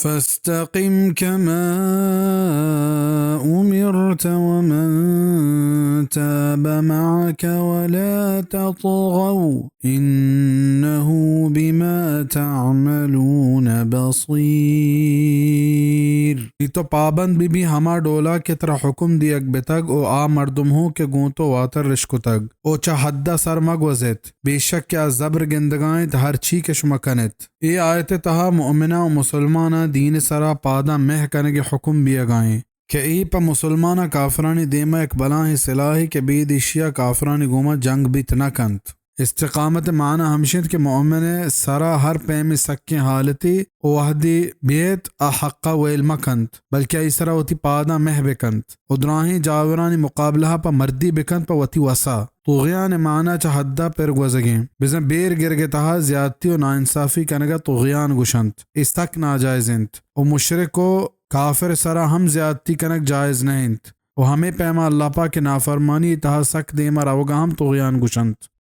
فاستقم كما أمرت ومن تاب معك ولا تطغوا إنه بما تعملون بصير. نی تو پابند بہ بی ہما ڈولا کہ ترا حکم دیگ بتگ و آ مردم ہوں کہ گوں تو واتر رشکتگ، و چہ حد ء سر مگوزیت، بے شک کہ آ زبر گندگا انت ہرچی کہ شما کنیت۔ اے آیت ء تہا مؤمناں و مسلماناں دین ء سرا پاداں مہ کنگ ء حکم بیئگا ایں کہ اے پہ مسلماناں کافرانی دیما یک بلاہیں سلاہے کہ بید ایشیا کافرانی گوما جنگ بیت نہ کنت۔ استقامت ء معنی ہمش انت کہ مؤمن ء سرا ہر پیمیں سکیں حالتے و وہدے بیت آ حقا ویل مہ کنت، بلکہ آئی سرا وتی پاداں مہ بکنت و دراہیں جاورانی مقابلہ ء پہ مردی بکنت پہ وتی وسا۔ طغیان ء معنی چہ حد ء پر گوزگیں۔ بزاں بیر گرگ ء تہا زیادتی و ناانصافی کنگ ء طغیان گوشنت۔ اے سک ناجائز انت و مشرک و کافر ء سرا ہم زیادتی کنگ جائز نہ انت و ہمے پیما اللہ پاک ء نافرمانی ء تہا سک دیما روگ ء ہم طغیان گوشنت۔